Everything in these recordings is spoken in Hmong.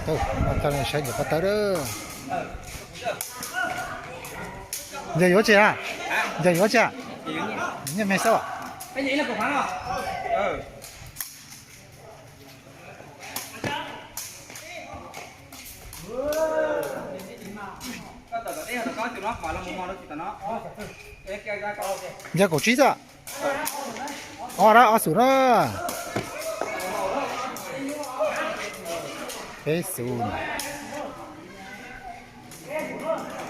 Tau, saib nws pab tawb lawm. Yog yuav tsi a? Yog yuav tsi a? Nyiaj me xwb. Yog kaum tsib xwb. Ob dab ob xum na. Peb xum.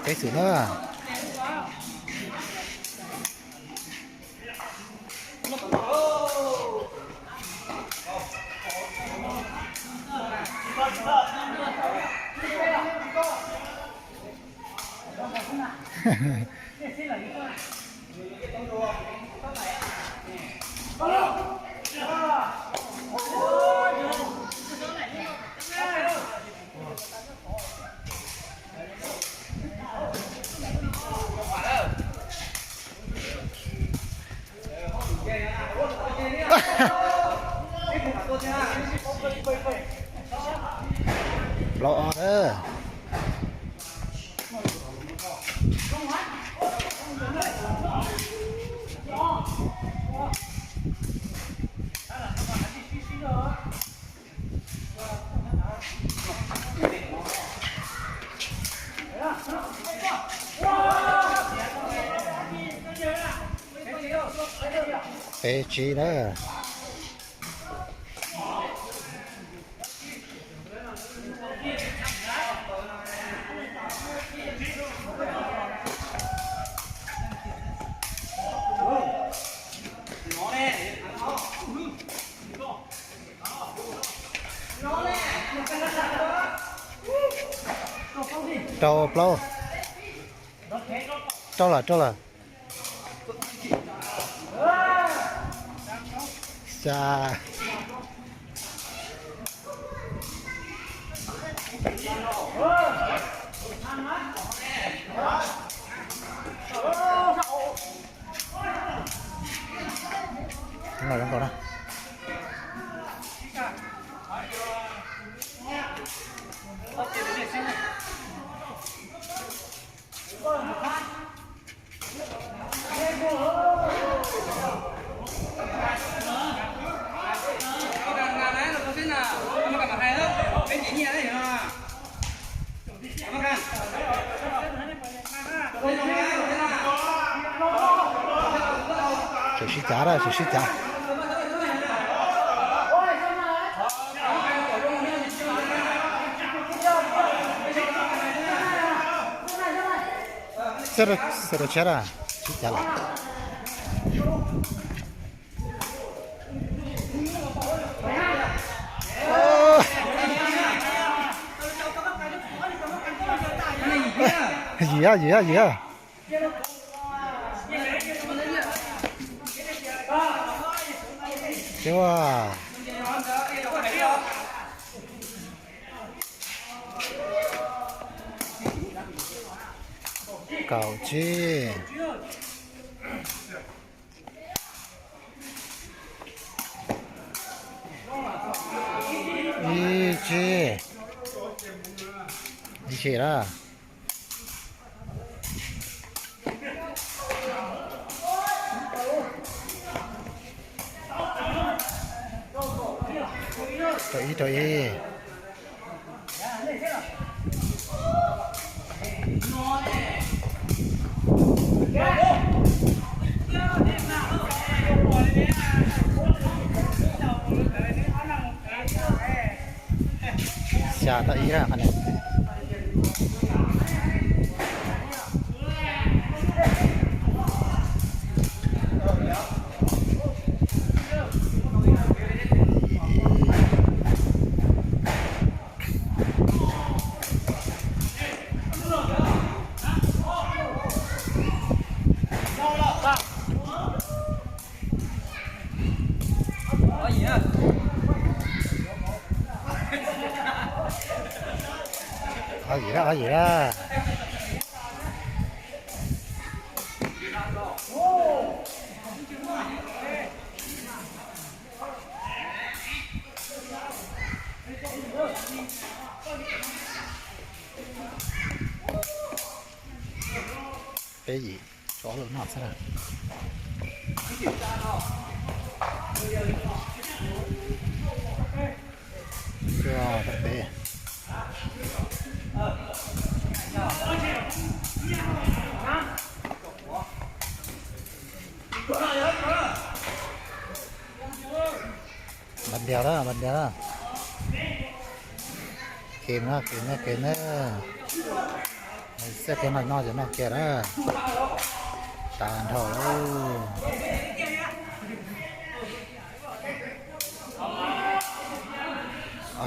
Peb xum na. Plaub ob na. Peb tsib na. Rau plaub. Rau lawm, rau lawm. Xya. Nkaus na. Tseem sib cav, tseem sib cav. Xav rau tshab, sib cav lawm. Yim, yim, yim. Kaum tsib. Ib tsib. Ib tsib na. Rau ib, rau ib. Xya tau ib na qhov no. Ob yim na, ob yim na. Peb yim, rau ob lwm noj xwb na. Cuaj peb. Npas ntiag lawm, npas ntiag lawm. Kem na, kem na, kem na. Xaj tiag no, no ces noj kiag na. Tas nrho lawm.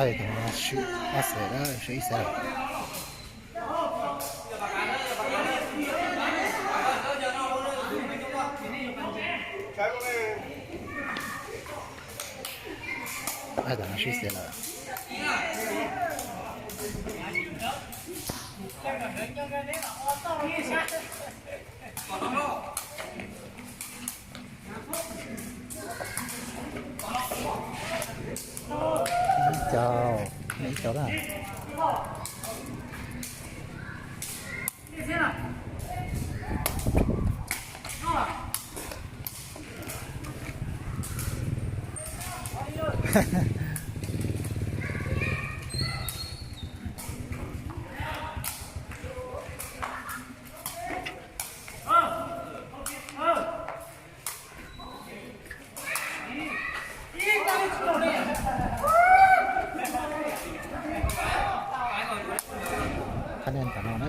Ib xees lawm, swb ib xees lawm. Tam no swb ib xees lawm. Ib caug, ib caug na. Qhab nej tam no na.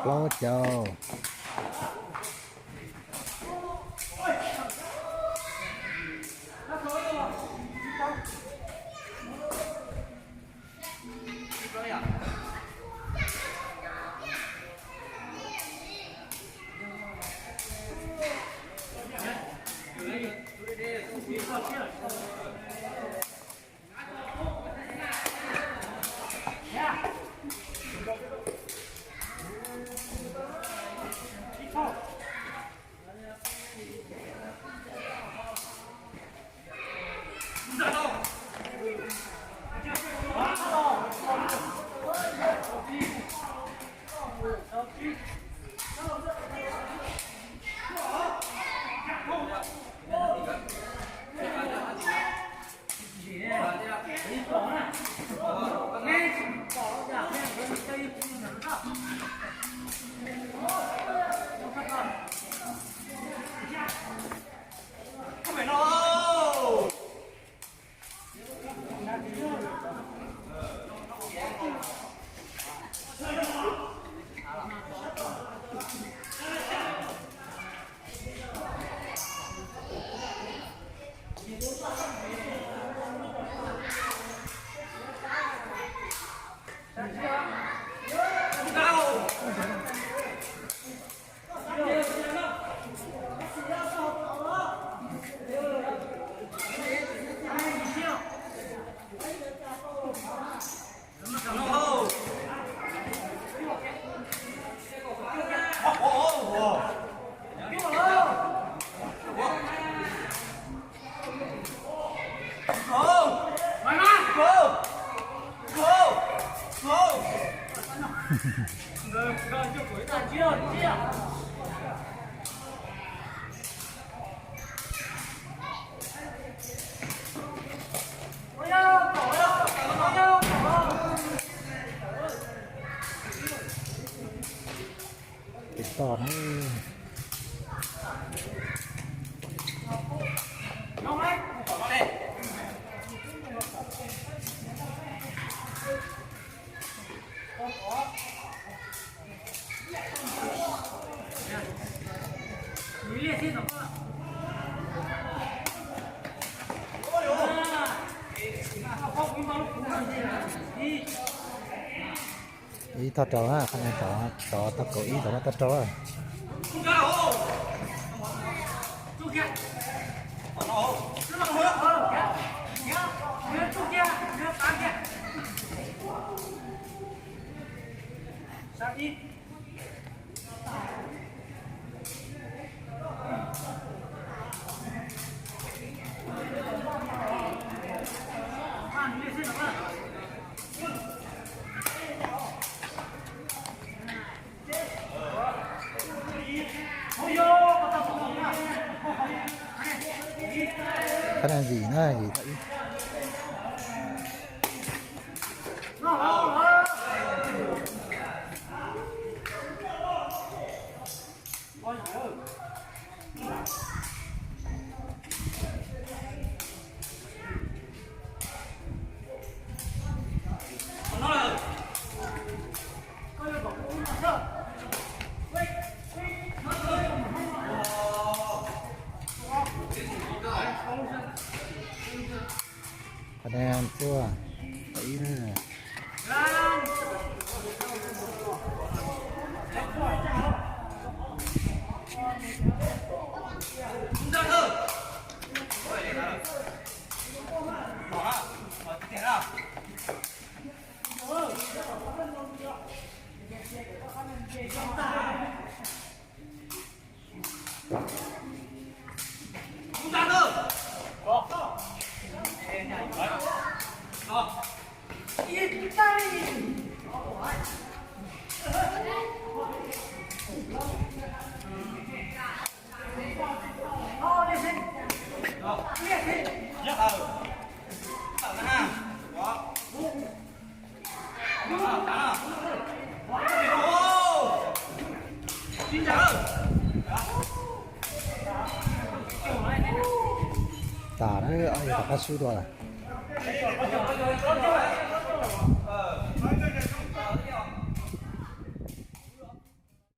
Plaub caug. Tes toj na. Ib tog rau na, qhov no tod, tod tog kaum ib, tod muab tog rau. Qhov no yim na, yim tau ib. Qhov no tuaj tau ib na. Tas na, ob yawg rov qab swb dua lawm.